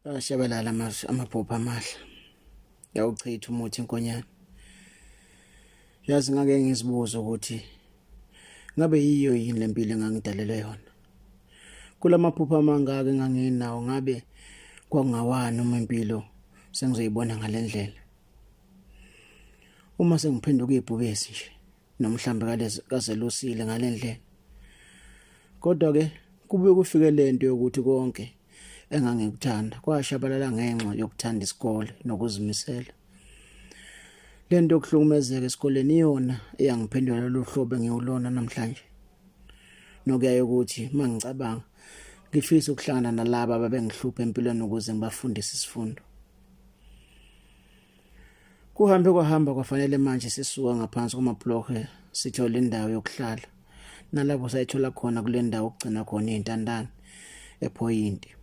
Ashabalala amaphupho amahle. Yawuchitha umuthi inkonyane. Yazi ngake ngizibuza ukuthi ngabe yiyo yini lempilo engangidalelwe yona. Kulamaphupho amangaka enganginawo ngabe kwakungawani uma impilo sengizoyibona ngalendlela. Uma sengiphenduka ibhubesi nje nomhlambi kazelusile ngalendlela. Kodwa ke kubuye kufike lento yokuthi konke engangikuthanda kwashabalala ngenxa yokuthanda isikole nokuzimisela. Lento yokuhlukumezeka esikoleni iyona eyangiphendula lolu hlobo engiwulona namhlanje. Nokuyaye ukuthi mangicabanga ngifisa ukuhlangana nalaba ababengihlupha empilweni ukuze ngibafundise isifundo. Kuhambe kwahamba kwafanele manje sisuka ngaphansi kwamabhulohe sithole indawo yokuhlala nalapho sayithola khona kule ndawo okugcina khona iy'ntandane ephoyinti.